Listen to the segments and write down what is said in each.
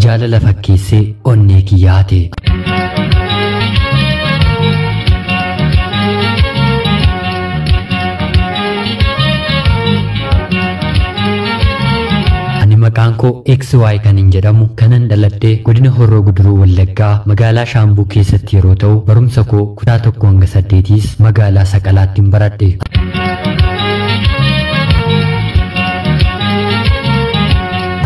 Jaalala fakkeessee onnee kiyya hate. Ani maqaan koo XY kan hin jedhamu kanan dhaladhee godina Horroo Guduruu Wallaggaa magaalaa Shaambuu keessatti yeroo ta'u, barumsa koo kutaa 1 hanga 8s magaalaa Saqalaatti hin baradhe.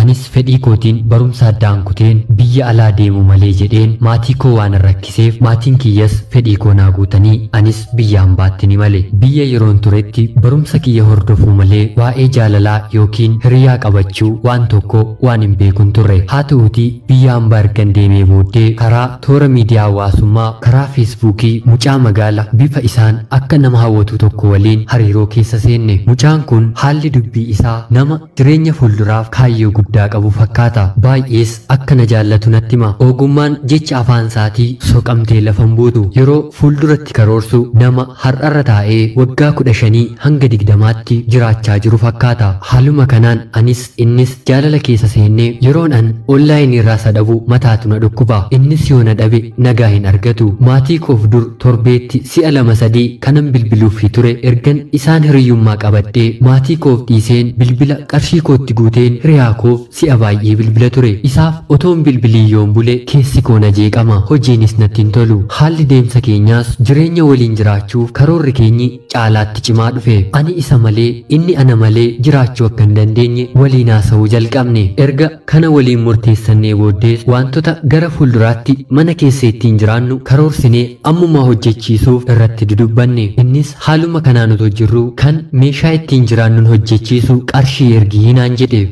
Anis fedhii kootiin barumsa addaan kuteen biyya alaa deemu malee jedheen maatii koo waan rakkiseef, maatiin kiyyas fedhii koo naa guutanii anis biyya hambaatti ni male. Biyya yeroon turetti barumsa kiyya hordofuu malee waa'ee jaalalaa yookiin hiriyaa qabachuu waan tokko waan hin beekun turre. Haa ta'uutii biyya hambaa ergan deemee booddee karaa toora miidiyaa hawaasummaa, karaa Feesbuukii, mucaa magaala bifa isaan akka nama hawwatu tokko waliin hariiroo keessa seenne. Mucaan kun haalli dubbii isaa nama jireenya fuulduraaf kaayyoo guddaa qabu fakkaata. Baay'ees akka na jaallatu natti hima. Ogummaan jecha afaan isaatii soqamtee lafa hin buutu. Yeroo fuulduratti karoorsu nama har'arra taa'ee waggaa 15 hanga 20tti jiraachaa jiru fakkaata. Haaluma kanaan anis innis jaalala keessa seennee, yeroon an onlaayinii irraa isa dhabu mataatu na dhukkuba. Innis yoo na dhabe nagaa hin argatu. Maatii koof dur torbeetti si'a lama sadii kanan bilbiluufii ture, ergan isaan hiriyyummaa qabadhee maatii koof dhiiseen bilbila qarshii kootti guuteen hiriyaa koof si'a baay'ee bilbila ture. Isaaf otoon bilbilii yoon bule keessi koo na jeeqama. Hojiinis natti hin tolu. Haalli deemsa keenyaas jireenya waliin jiraachuuf karoorri keenyi caalaatti cimaa dhufe. Ani isa malee, inni ana malee jiraachuu akka hin dandeenye waliin haasa'uu jalqabne. Erga kana waliin murteessannee booddees wantoota gara fuulduraatti mana keessa ittiin jiraannu karoorsinee ammumaa hojjechiisuuf irratti dudubbanne. Innis haaluma kanaan otoo jirru kan meeshaa ittiin jiraannuun hojjechiisu qarshii ergii naan jedhe.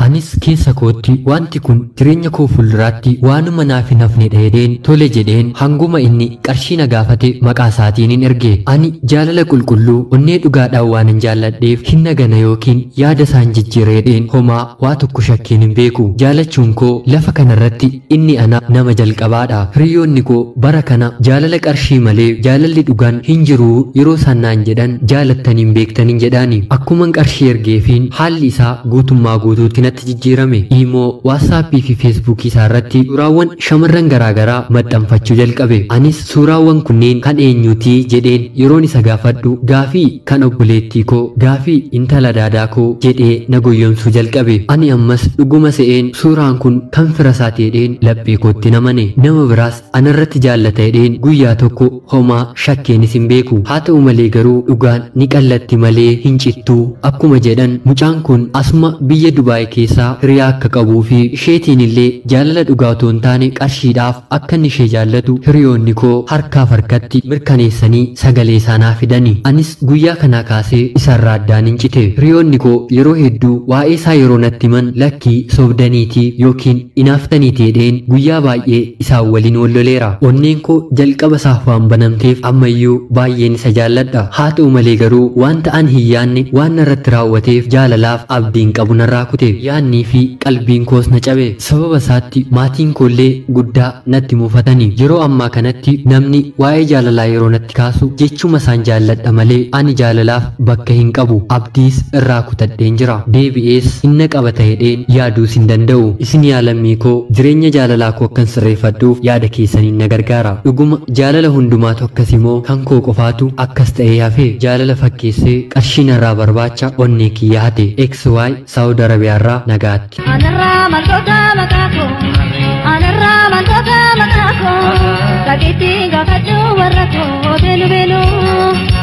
Anis keessa kootti wanti kun jireenya koo fuulduraatti waanuma naaf hin hafnedha jedheen tole jedheen hanguma inni qarshii na gaafate maqaa isaatiin hin erge. Ani jaalala qulqulluu onnee dhugaadhaan waan hin jaalladheef hin nagana yookiin yaada isaan jijjiira jedheen homaa waa tokko shakkiin hin beeku. Jaalachuun koo lafa kanarratti inni ana nama jalqabaadha. Hiriyoonni koo bara kana jaalala qarshii malee jaalalli dhugaan hin jiru yeroo isaan naan jedhan, jaalattanii hin beektaniin jedhaani. Akkuman qarshii ergeefiin haalli isaa guutummaa guutuutti natti jijjiirame. Iimoo, Waatsaappii fi Feesbuukii isaa irratti suuraawwan shamarran garaagaraa maxxanfachuu jalqabe. Anis suuraawwan kunneen kan eenyuutii jedheen yeroon isa gaafadhu, gaafii kan obboleettii koo, gaafii intala daadaa koo jedhee na goyyomsuu jalqabe. Ani ammas dhuguma se'een suuraan kun kan fira isaati jedheen laphee kootti namane. Nama biraas anarratti jaallata jedheen guyyaa tokko homaa shakkeenis hin beeku. Haa ta'u malee garuu dhugaan ni qallatti malee hin cittuu akkuma jedhan, mucaan kun asuma biyya Dubaay keessaa hiriyaa akka qabuu fi isheetiin illee jaalala dhugaa otoo hin taane qarshiidhaaf akka inni ishee jaallatu hiriyoonni koo harkaaf harkatti mirkaneessanii sagalee isaanaa fidani. Anis guyyaa kanaa kaasee isarraa addaan hin cite. Hiriyoonni koo yeroo hedduu waa'ee isaa yeroo natti himan, lakkii sobdaniitii yookiin inaaftaniitii jedheen guyyaa baay'ee isaan waliin wal loleera. Onneen koo jalqaba isaaf waan banamteef ammayyuu baay'een isa jaalladha. Haa ta'u malee garuu wanta an hin yaadne waan narratti raawwateef jaalalaaf abdiin qabu narraa kute. Yaadnii fi qalbiin koos na cabe. Sababa isaatti maatiin koollee guddaa natti muufatani. Yeroo ammaa kanatti namni waa'ee jaalalaa yeroo natti kaasu jechuma isaan jaalladha malee ani jaalalaaf bakka hin qabu. Abdiis irraa kutadheen jira. Deebi'ees hinna qaba jedheen yaaduus hin danda'u. Isin yaa lammii koo, jireenya jaalalaa koo akkan sirreeffadhuuf yaada keessaniin na gargaara. Dhuguma jaalala hundumaatu akkas immoo kan koo qofaatu akkas ta'ee hafe? Jaalala fakkeessee qarshii narraa barbaacha onnee kiyya hate. XY Saawud Arabiyaarraa nagaatti. Anarraa maltoota maqaa koo, anarraa maltoota maqaa koo, dhageetti gaafadhu warra koo beelu beelu.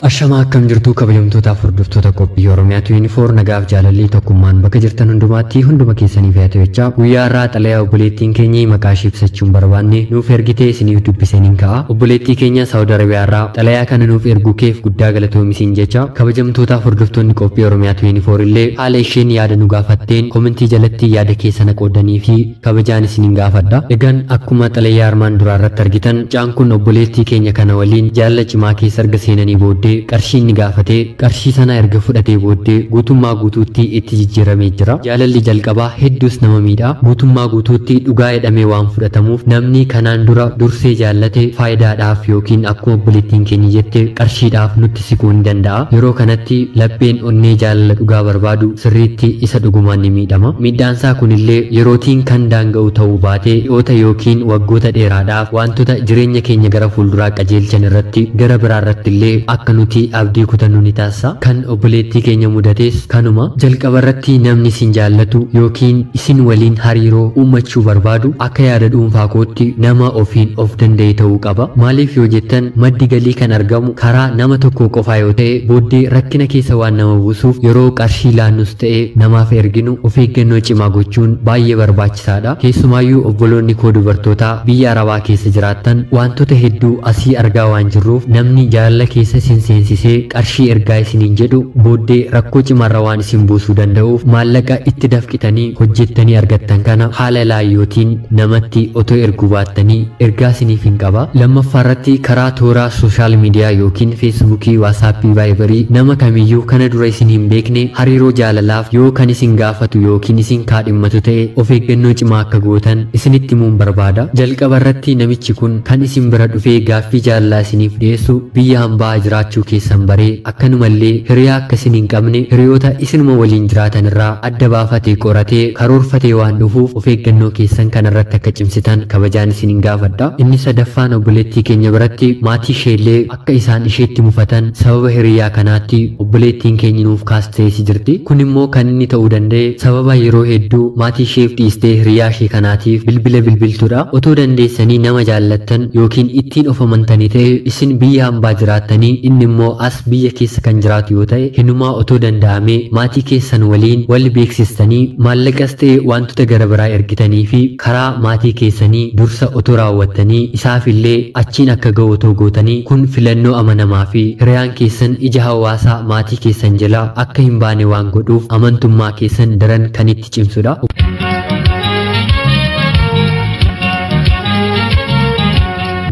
Ashamaa, akkam jirtu kabajamtootaaf hordoftoota qophii Oromiyaa 24? Nagaaf jaalalli tokkummaan bakka jirtan hundumaatti hunduma keessaniif haa ta'u jechaa, guyyaa irraa xalayaa obboleettiin keenya maqaa ishee ibsachuun barbaanne nuuf ergitee isiniif dubbisaniin ka'a. Obboleettii keenya Saawud Arabiyaa irraa xalayaa kana nuuf erguu keef guddaa galatoomi jecha, kabajamtootaaf hordoftoonni qophii Oromiyaa 24 illee haala isheen yaada nu gaafatteen komentii jalatti kallattii yaada keessan qoodanii fi kabajaan isiniin gaafadha. Egaan akkuma xalayaa armaan duraa irratti argitan, mucaan kun obboleettii keenya kana waliin jaalala cimaa keessa erga seenanii booddee qarshii inni gaafatee qarshii sana erga fudhatee booddee guutummaa guutuutti itti jijjiiramee jira. Jaalalli jalqabaa hedduus nama miidha. Guutummaa guutuutti dhugaa jedhamee waan fudhatamuuf namni kanaan dura dursee jaallate faayidaadhaaf yookiin akkuma obboleettiin keenya jette qarshiidhaaf nutti siquu ni danda'a. Yeroo kanatti lapheen onnee jaalala dhugaa barbaadu sirriitti isa dhugumaan ni miidhama. Miidhaansaa kunillee yerootiin kan daanga'u ta'uu baatee dhiyoota yookiin waggoota dheeraadhaaf wantoota jireenya keenya gara fuulduraa qajeelchan irratti gara biraa irratti illee akka nuti abdii kutannu ni taasisa. Kan obboleettii keenya mudates kanuma. Jalqaba irratti namni isin jaallatu yookiin isin waliin hariiroo uummachuu barbaadu akka yaada dhuunfaa kootti nama ofiin of danda'e ta'uu qaba. Maaliif yoo jettan, maddi galii kan argamu karaa nama tokko qofaa yoo ta'e booddee rakkina keessa waan nama buusuuf yeroo qarshii laannus ta'e namaaf erginu of eeggannoo cimaa gochuun baay'ee barbaachisaadha. Keessumaayyuu obboloonni koo dubartootaa biyya Arabaa keessa jiraattan wantoota hedduu asii argaa waan jirruuf namni jaalala keessa isin seensisee qarshii ergaa isiniin jedhu booddee rakkoo cimaarra waan isin buusuu danda'uuf maallaqa itti dafqitanii hojjettanii argattan kana haala laayyootiin namatti otoo erguu baattanii ergaa isiniif hin qaba. Lammaffaa irratti karaa toora social media yookiin Feesbuukii, Waasaappii, Vaayibarii nama kamiyyuu kana dura isin hin beekne hariiroo jaalalaaf yoo kan isin gaafatu yookiin isin kaadhimmatu ta'e of eeggannoo cimaa akka gootan isinitti himuun barbaada. Jalqaba irratti namichi kun kan isin bira dhufee gaaffii jaalalaa isiniif dhiyeessu biyya hambaa jiraachuu keessan baree, akkanumallee hiriyaa akka isin hin qabne hiriyoota isinuma waliin jiraatan irraa adda baafatee qoratee karoorfatee waan dhufuuf of eeggannoo keessan kanarratti akka cimsitan kabajaan isin hin gaafadha. Inni sadaffaan obboleettii keenya biratti maatii isheellee akka isaan isheetti mufatan sababa hiriyaa kanaatti obboleettiin keenya nuuf kaastee jirti. Kun immoo kan inni ta'uu danda'e sababa yeroo hedduu maatii isheef dhiistee hiriyaa ishee kanaatiif bilbila bilbiltuudha. Otoo dandeessanii nama jaallattan yookiin ittiin of amantanii ta'e, isin biyya hambaa jiraattanii inni immoo as biyya keessa kan jiraatu yoo ta'e, hinumaa otoo danda'amee maatii keessan waliin wal beeksistanii maallaqas ta'e wantoota gara biraa ergitanii fi karaa maatii keessanii dursa otoo raawwattanii isaaf illee achiin akka ga'u otoo gootanii, kun filannoo amanamaa fi hiriyaan keessan ija hawaasaa maatii keessan jalaa akka hin baane waan godhuuf amantummaa keessan daran kan itti cimsudha.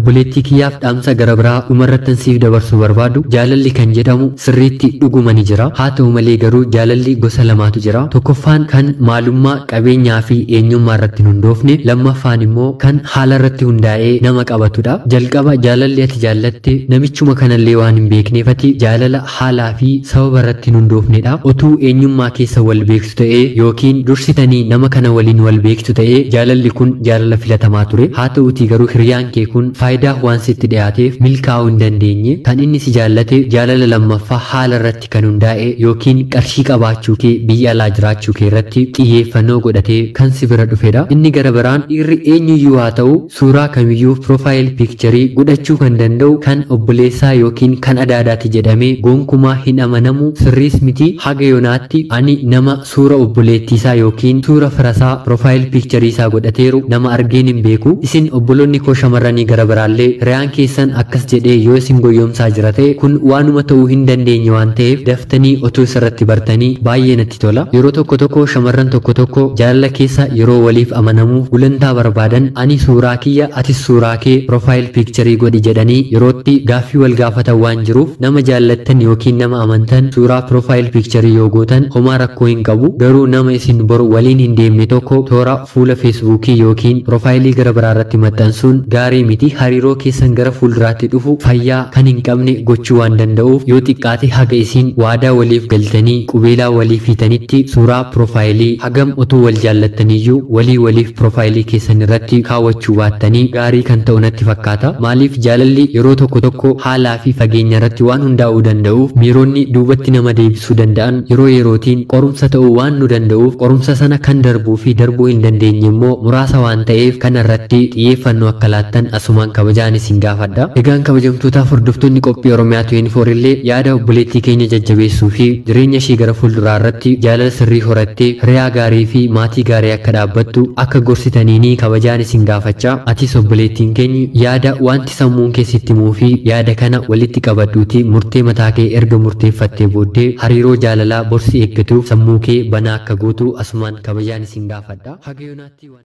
Obboleettii kiyyaaf dhaamsa gara biraa dhumarrattan siif dabarsuu barbaadu, jaalalli kan jedhamu sirriitti dhuguma ni jira. Haa ta'u malee garuu jaalalli gosa lamaatu jira. Tokkoffaan kan maalummaa, qabeenyaa fi eenyummaa irratti hin hundoofne, lammaffaan immoo kan haala irratti hundaa'ee nama qabatudha. Jalqaba jaalalli ati jaallatte namichuma kanallee waan hin beekneefati jaalala haalaa fi sababa irratti hin hundoofnedha. Otuu eenyummaa keessa wal beektu ta'ee yookiin dursitanii nama kana waliin wal beektu ta'ee jaalalli kun jaalala filatamaa ture. Haa ta'utii garuu hiriyaan kee kun faayidaa waan sitti dhiyaateef milkaa'uu hin dandeenye. Kan inni si jaallate jaalala lammaffaa haala irratti kan hundaa'e yookiin qarshii qabaachuu kee, biyya alaa jiraachuu kee irratti xiyyeeffannoo godhatee kan si bira dhufedha. Inni gara biraan dhiirri eenyuyyuu haa ta'u suuraa kamiyyuu profile picture godhachuu kan danda'u kan obboleessaa yookiin kan adaadaati jedhamee gonkumaa hin amanamu, sirriis miti. Haga yoonaatti ani nama suura obboleettiisaa yookiin suura firasaa profile picture isaa godhateeru nama argeen hin beeku. Isin obboloonni koo shamarranii gara biraallee hiriyaan keessan akkas jedhee yoo isin goyyomsaa jira ta'e kun waanuma ta'uu hin dandeenye waan ta'eef daftanii otoo isarratti bartanii baay'ee natti tola. Yeroo tokko tokko shamarran tokko tokko jaalala keessa yeroo waliif amanamuuf gulantaa barbaadan ani suuraa kiyya atis suuraa kee profile picture godhi jedhanii yerootti gaaffii wal gaafatan waan jiruuf, nama jaallattan yookiin nama amantan suuraa profile picture yoo gootan homaa rakkoo hin qabu. Garuu nama isin boru waliin hin deemne tokko toora fuula Feesbuukii yookiin profaayilii gara biraa irratti maxxansuun gaarii miti. Hariiroo keessan gara fuulduraatti dhufu fayyaa kan hin qabne gochuu waan danda'uuf yoo xiqqaate haga isin waadaa waliif galtanii qubeelaa waliif hiitanitti suuraa profaayilii hagam utuu wal jaallattaniyyuu walii waliif profaayilii keessan irratti kaawwachuu baattanii gaarii kan ta'u natti fakkaata. Maaliif, jaalalli yeroo tokko tokko haalaa fi fageenya irratti waan hundaa'uu danda'uuf, miironni duubatti nama deebisuu danda'an yeroo yerootiin qorumsa ta'uu waan nu danda'uuf, qorumsa sana kan darbuu fi darbuu hin dandeenye immoo muraasa waan ta'eef kana irratti xiyyeeffannoo akka laattan asumaan kabajaan kabajaan isin gaafadha. Egaan kabajamtootaaf hordoftoonni qophii Oromiyaa 24 illee yaada obboleettii keenya jajjabeessuu fi jireenya ishee gara fuulduraa irratti jaalala sirrii horattee hiriyaa gaarii fi maatii gaarii akka dhaabbattu akka gorsitaniinii kabajaan isin gaafachaa, atis obboleettiin keenya yaada wanti sammuun kee sitti himuu fi yaada kana walitti qabadhuutii murtee mataa kee erga murteeffattee booddee hariiroo jaalalaa borsi eeggatuuf sammuu kee banaa akka gootu asumaan kabajaan isin gaafadha. Haga yoonaatti waan